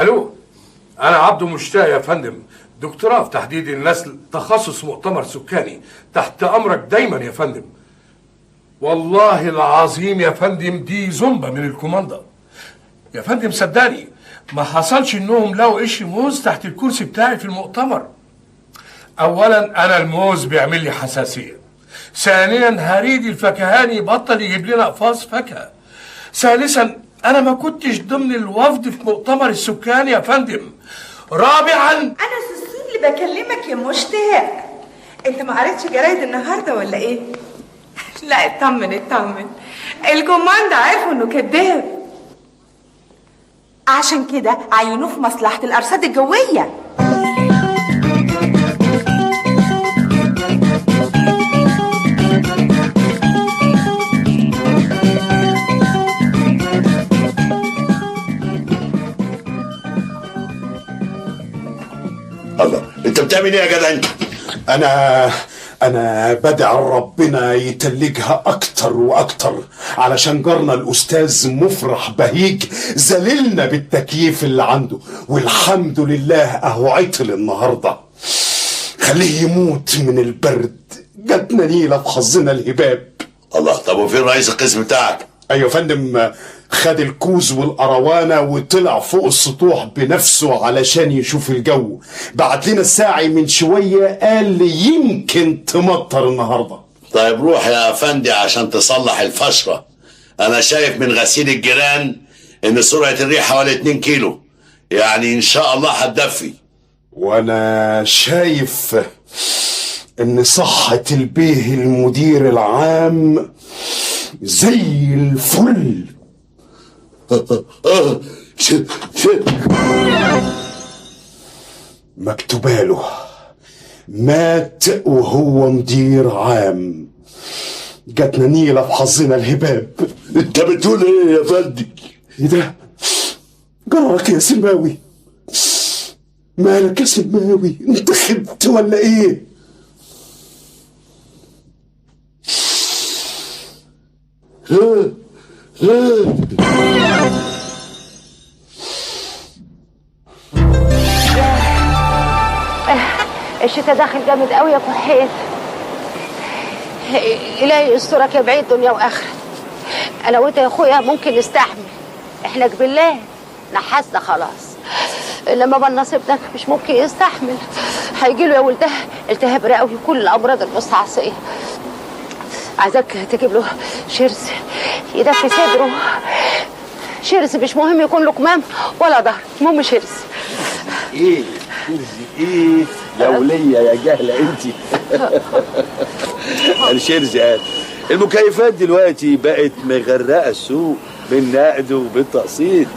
الو، انا عبده مشتاق يا فندم، دكتوراه في تحديد النسل، تخصص مؤتمر سكاني، تحت امرك دايما يا فندم. والله العظيم يا فندم دي زومبا من الكوماندا يا فندم، صدقني ما حصلش انهم لقوا قشر موز تحت الكرسي بتاعي في المؤتمر. اولا انا الموز بيعمل لي حساسية، ثانيا هريدي الفكهاني بطل يجيب لنا اقفاص فاكهة، ثالثا انا ما كنتش ضمن الوفد في مؤتمر السكان يا فندم، رابعا انا سوسون اللي بكلمك يا مشتاق. انت ما قريتش جرايد النهارده ولا ايه؟ لا اطمن اطمن، الكوماند عرفوا انه كذاب، عشان كده عينوه في مصلحة الارصاد الجوية. الله، انت بتعمل ايه يا جدع انت؟ انا بدعي ربنا يتلجها اكتر واكتر علشان جارنا الاستاذ مفرح بهيج زللنا بالتكييف اللي عنده، والحمد لله اهو عطل النهارده. خليه يموت من البرد، جاتنا نيله في حظنا الهباب. الله، طب وفين رئيس القسم بتاعك؟ ايوه يا فندم، خد الكوز والقروانه وطلع فوق السطوح بنفسه علشان يشوف الجو. بعت لنا الساعي من شوية قال لي يمكن تمطر النهارده. طيب روح يا افندي عشان تصلح الفشره. انا شايف من غسيل الجيران ان سرعة الريح حوالي 2 كيلو، يعني ان شاء الله هتدفي. وانا شايف ان صحة البيه المدير العام زي الفل. مكتوباله مات وهو مدير عام. جاتنا نيلة في حظنا الهباب. انت بتقول ايه يا فندي؟ ايه ده؟ جراك يا سماوي؟ مالك يا سماوي؟ انت خبت ولا ايه؟ الشتاء داخل جامد قوي يا كحيل. إلهي يسترك يا بعيد دنيا وآخرة. أنا وأنت يا أخويا ممكن نستحمل، إحنا بالله نحسنا خلاص، إنما بنص ابنك مش ممكن يستحمل، هيجيله يا ولده التهاب رئوي وكل الأمراض المستعصية. عايزاك تجيب له شرس يدفي صدره، شرس مش مهم يكون له كمام ولا ظهر، المهم شرس. ايه شرس ايه يا وليه يا جهله انت؟ الشرز قال المكيفات دلوقتي بقت مغرقة السوق بالنقد وبالتقسيط.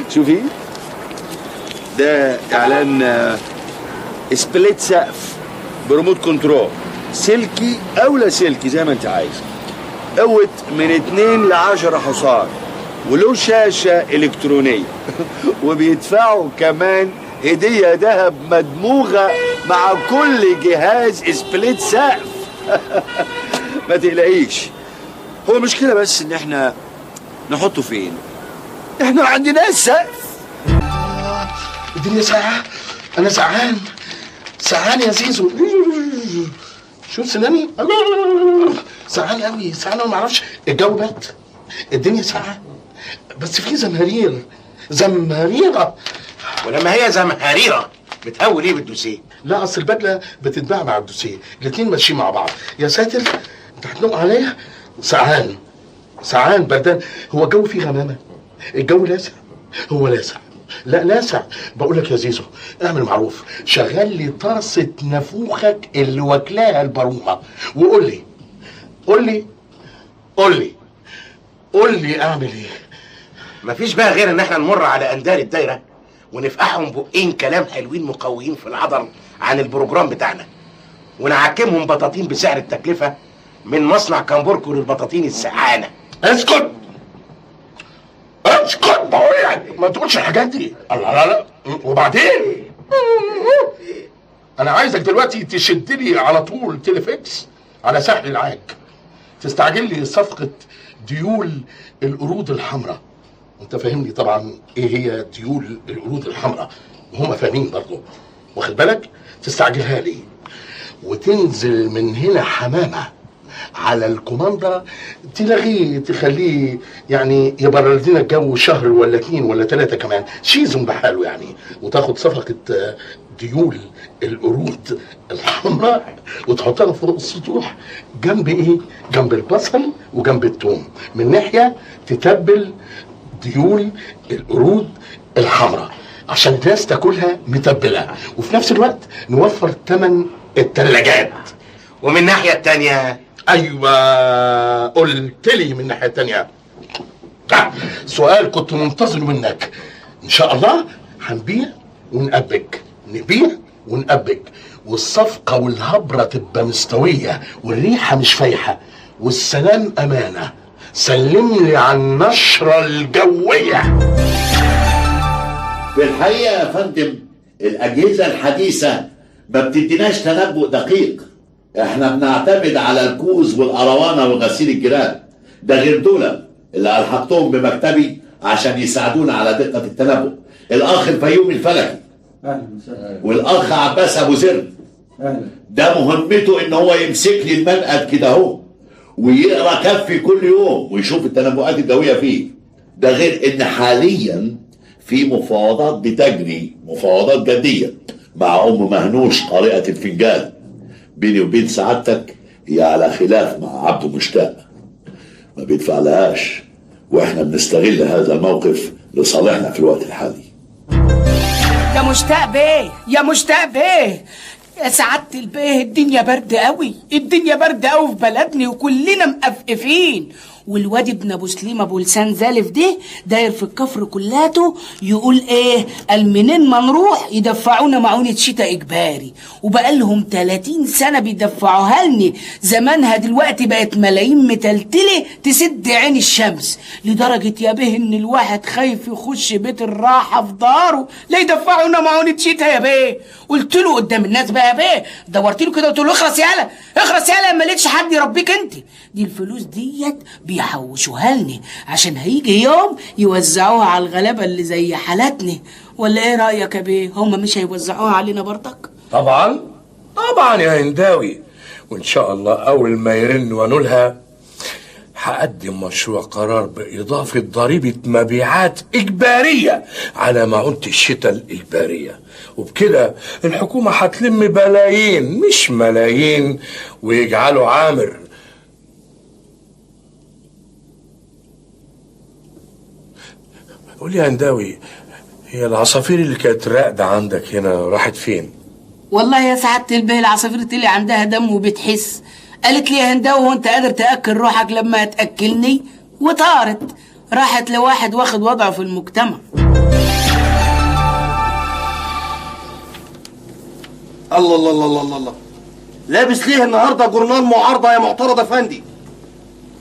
شوفي ده اعلان split سقف ب remote control، سلكي او لا سلكي زي ما انت عايز، قوة من 2 ل 10 حصان، وله شاشة إلكترونية. وبيدفعوا كمان هدية ذهب مدموغة مع كل جهاز split سقف. ما تقلقيش، هو المشكلة بس إن احنا نحطه فين؟ احنا ما عندناش سقف. الدنيا ساقعة، أنا سقعان سقعان يا زيزو. شوف سناني سقعان قوي، سقعان قوي، ما اعرفش الجو برد، الدنيا ساقعه، بس في زمهرير، زمهريره. ولما هي زمهريره بتهوي ليه بالدوسيه؟ لا اصل البدلة بتتباع مع الدوسيه، الاثنين ماشيين مع بعض. يا ساتر انت هتنق عليا. سقعان سقعان بردان. هو الجو فيه غمامه؟ الجو لاسع؟ هو لاسع؟ لا لاسع. بقول لك يا زيزو اعمل معروف، شغل لي طاسه نافوخك اللي واكلاها البرومه، وقول لي قول لي قول لي قول لي اعمل ايه؟ مفيش بقى غير ان احنا نمر على اندار الدايرة ونفقعهم بقين كلام حلوين مقويين في العضل عن ال program بتاعنا، ونعكمهم بطاطين بسعر التكلفة من مصنع كامبوركو للبطاطين السقعانه. اسكت اسكت، بقول لك ما تقولش الحاجات دي. الله لا لا. وبعدين انا عايزك دلوقتي تشد لي على طول تليفكس على ساحل العاج، تستعجل لي صفقة ديول القرود الحمراء، انت فاهمني طبعا ايه هي ديول القرود الحمراء، وهما فاهمين برضه، واخد بالك؟ تستعجلها لي وتنزل من هنا حمامه على الكوماندا، تلغيه تخليه يعني يبرد لنا الجو شهر ولا 2 ولا 3 كمان، season بحاله يعني، وتاخد صفقة ديول القرود الحمراء وتحطها فوق السطوح جنب ايه؟ جنب البصل وجنب الثوم، من ناحية تتبل ديول القرود الحمراء عشان الناس تاكلها متبله، وفي نفس الوقت نوفر ثمن الثلاجات. ومن الناحية التانية؟ ايوه قلت لي من الناحية التانية. سؤال كنت منتظر منك. ان شاء الله هنبيع ونقبج، نبيع ونقبج، والصفقه والهبره تبقى مستوية والريحه مش فايحه، والسلام امانه. سلم لي على النشرة الجوية. في الحقيقة يا فندم الاجهزة الحديثة ما بتديناش تنبؤ دقيق، احنا بنعتمد على الكوز والقروانه وغسيل الجيران، ده غير دول اللي الحقتهم بمكتبي عشان يساعدونا على دقه التنبؤ، الاخ الفيومي الفلكي والاخ عباس ابو زر، ده مهمته ان هو يمسك لي المنقد كده اهو ويقرا كفي كل يوم ويشوف التنبؤات الجوية فيه، ده غير ان حاليا في مفاوضات بتجري، مفاوضات جدية مع ام مهنوش قارئه الفنجان. بيني وبين سعادتك هي على خلاف مع عبده مشتاق، ما بيدفع لهاش، واحنا بنستغل هذا الموقف لصالحنا في الوقت الحالي. يا مشتاق بيه، يا مشتاق بيه، يا سعادة البيه، الدنيا برد قوي، الدنيا برد قوي في بلدني وكلنا مقفقفين، والواد ابن ابو سليم ابو لسان زالف ده داير في الكفر كلاته يقول ايه؟ قال منين ما نروح يدفعونا معونة شتاء اجباري، وبقالهم 30 سنة بيدفعوها لني، زمانها دلوقتي بقت ملايين متلتلة تسد عين الشمس، لدرجة يا به ان الواحد خايف يخش بيت الراحة في داره لا يدفعونا معونة شتاء يا بيه. قلت له قدام الناس بقى يا بيه، دورت له كده قلت له اخرس يالا، اخرس يالا، ما لقيتش حد يربيك انت، دي الفلوس ديت بيحوشوها لني عشان هيجي يوم يوزعوها على الغلابة اللي زي حالتني، ولا ايه رايك يا بيه؟ هما مش هيوزعوها علينا برضك؟ طبعا طبعا يا هنداوي، وان شاء الله اول ما يرن ونقولها هقدم مشروع قرار باضافة ضريبة مبيعات اجباريه على معونة الشتاء الاجبارية، وبكده الحكومة هتلم بلايين مش ملايين ويجعلوا عامر. قول يا هنداوي، هي العصافير اللي كانت راقده عندك هنا راحت فين؟ والله يا سعادة البيه العصافير طلع عندها دم وبتحس، قالت لي يا هنداوي هو انت قادر تاكل روحك لما هتاكلني؟ وطارت راحت لواحد واخد وضعه في المجتمع. الله الله الله الله الله، لابس ليه النهارده جورنال معارضة يا معترض افندي؟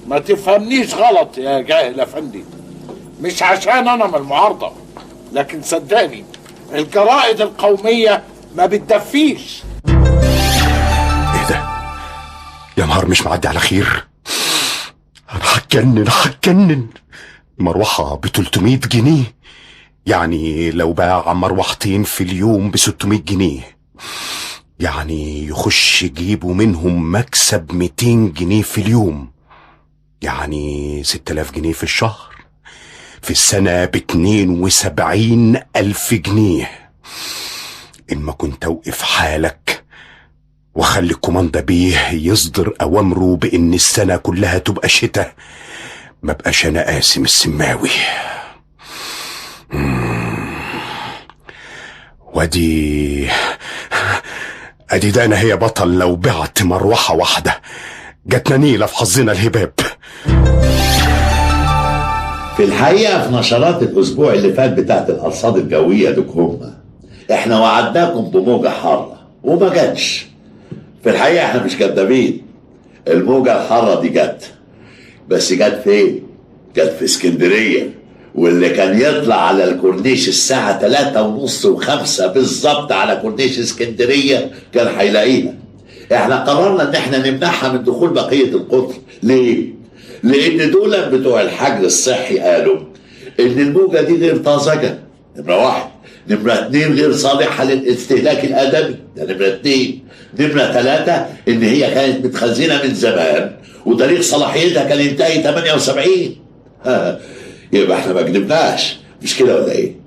ما تفهمنيش غلط يا جاهل افندي، مش عشان انا من المعارضة، لكن صدقني الجرائد القومية ما بتدفيش. ايه ده؟ يا نهار مش معدي على خير، انا هتجنن هتجنن. مروحة ب 300 جنيه، يعني لو باع مروحتين في اليوم ب 600 جنيه يعني يخش جيبه منهم مكسب 200 جنيه في اليوم، يعني 6000 جنيه في الشهر، في السنة ب72,000 جنيه. إن ما كنت أوقف حالك وخلي الكوماندا بيه يصدر أوامره بإن السنة كلها تبقى شتاء، ما بقاش أنا قاسم السماوي. وادي أدي ده أنا هي بطل لو بعت مروحة واحدة جاتنا نيلة في حظنا الهباب. في الحقيقة في نشرات الأسبوع اللي فات بتاعت الأرصاد الجوية دوك، احنا وعدناكم بموجة حارة وما جاتش. في الحقيقة احنا مش كدابين، الموجة الحارة دي جت، بس جت فين؟ جت في اسكندرية، واللي كان يطلع على الكورنيش الساعة 3:30 و5 بالظبط على كورنيش اسكندرية كان هيلاقيها. احنا قررنا ان احنا نمنعها من دخول بقية القطر. ليه؟ لان دول بتوع الحجر الصحي قالوا ان الموجه دي غير طازجه، نمره واحد. نمره اتنين، غير صالحه للاستهلاك الادمي، ده نمره اتنين. نمره تلاتة، ان هي كانت متخزنه من زمان وتاريخ صلاحيتها كان ينتهي 78. يبقى احنا ما كدبناش، مش كده ولا ايه؟